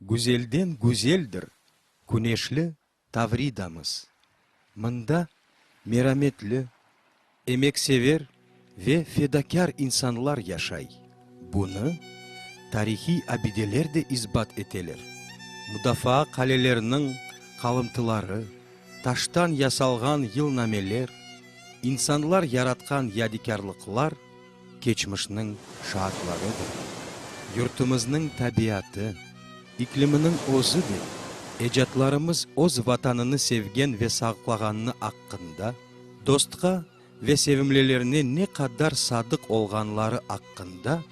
Güzelden güzeldir küneşli Tavridamız. Mında merametli, emeksever ve fedakâr insanlar yaşay. Bunı tarihiy abideler de isbat eteler, mudafaa qaleleriniñ qalımtıları, taştan yasalğan yılnameler, insanlar yaratqan yadikârlıqlar keçmişniñ şaatlarıdır. Yurtumıznıñ tabiatı, ikliminiñ özü de ecatlarımız öz Vatanını sevgen ve saqlağanı aqqında, dostqa ve sevimlilerine ne qadar sadıq olğanları aqqında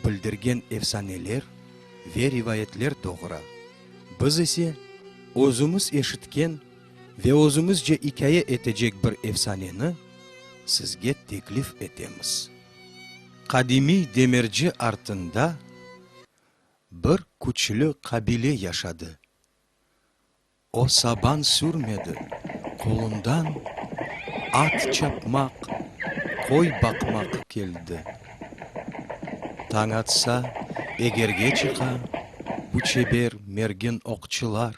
bildirgen efsaneler ve rivayetler doğura. Biz ise özümiz eşitken ve özümizce ikâye etecek bir efsaneni sizge teklif etemiz. Qadimiy demirci artında bir küçlü qabile yaşadı. O saban sürmedi, qolundan at çapmaq, qoy baqmaq keldi. Tañ atsa, egerge çıqa bu çeber mergin oqçılar.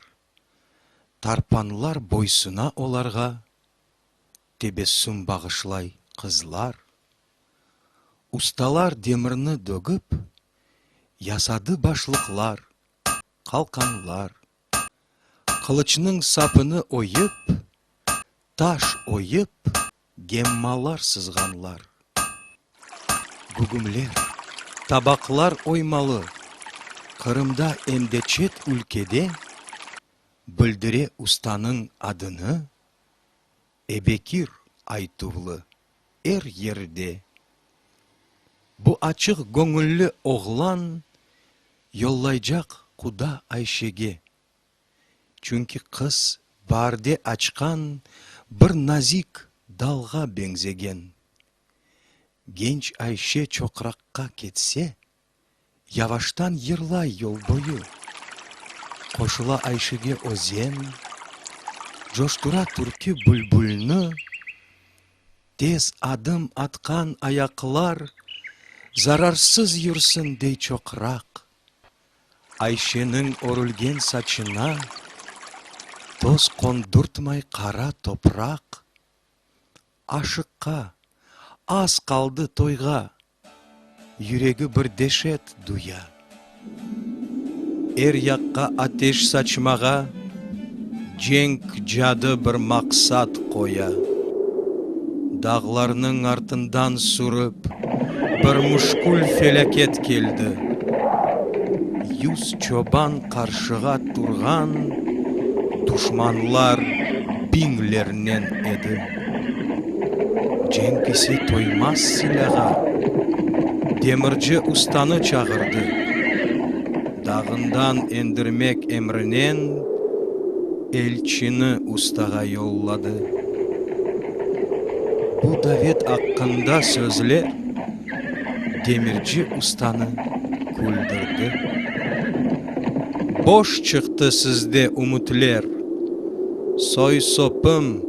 Tarpanlar boysuna olarğa, tebessüm bağışlay qızlar. Ustalar demirni dögip, yasadı başlıqlar, qalqanlar. Qılıçnıñ sapını oyıp, taş oyıp, gemmalar sızğanlar. Gügümler, tabaqlar oymalı, Qırımda em de çet ülkede bildire ustanıñ adını, Ebekir aytuvlı er yerde. Bu açıq göñülli oğlan yollaycaq quda Ayşege. Çünki qız baarde açqan bir nazik dalğa beñzegen. Genç Ayşe çoqraqqa ketse, yavaştan yırlay yol boyu. Qoşula Ayşege özen, coştura türkü bülbülni, Tez adım atqan ayaqlar zararsız yürsin dey çoqraq. Ayşeniñ örülgen saçına toz qondurtmay qara topraq. Aşıqqa, az qaldı toyğa, yüregi bir deşet duya. Er yaqqa ateş saçmağa cenk cadı bir maqsat qoya. Dağlarnıñ artından sürip bir müşkül felâket keldi. Yuz çoban qarşığa turğan duşmanlar biñlernen edi. Cenk ise toymaz silâğa demirci ustanı çağırdı. Dağından endirmek emrinen elçini ustağa yolladı. Bu davet aqqında sözler demirci ustanı küldürdi. Boş çıqtı sizde ümütler, soy-sopım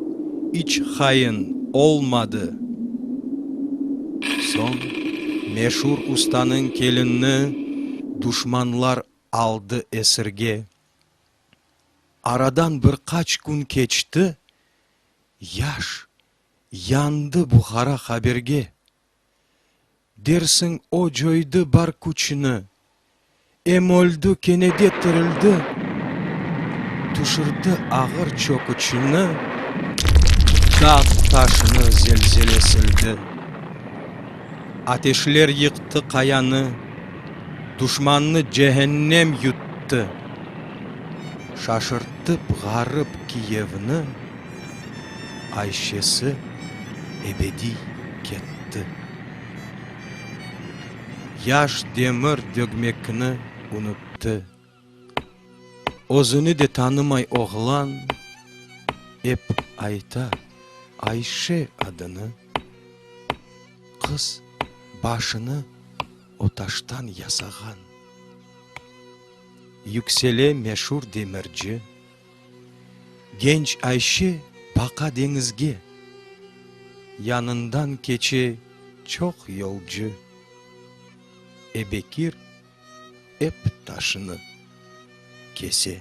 iç hain olmadı. Soñ meşur ustanıñ kelinni duşmanlar aldı esirge. Aradan bir qaç kün keçti, yaş yandı Buhara haberge. Dersiñ o coydı bar küçüni, em öldi, kene de tirildi, tüşürdi ağır çöküçini, dağ taşını zelzele sildi. Ateşler yıqtı qayanı, duşmannı cehennem yuttı, şaşırtıp ğarip kiyevni, Ayşesi ebediy ketti. Yaş demir dögmekni unuttı. Özüni de tanımay oğlan, ep ayta Ayşe adını. Qız başını o taştan yasağan. Yüksele meşur demirci. Genç Ayşe baqa deñizge. Yanından keçe çoq yolcu. Ebekir ep taşını. kese.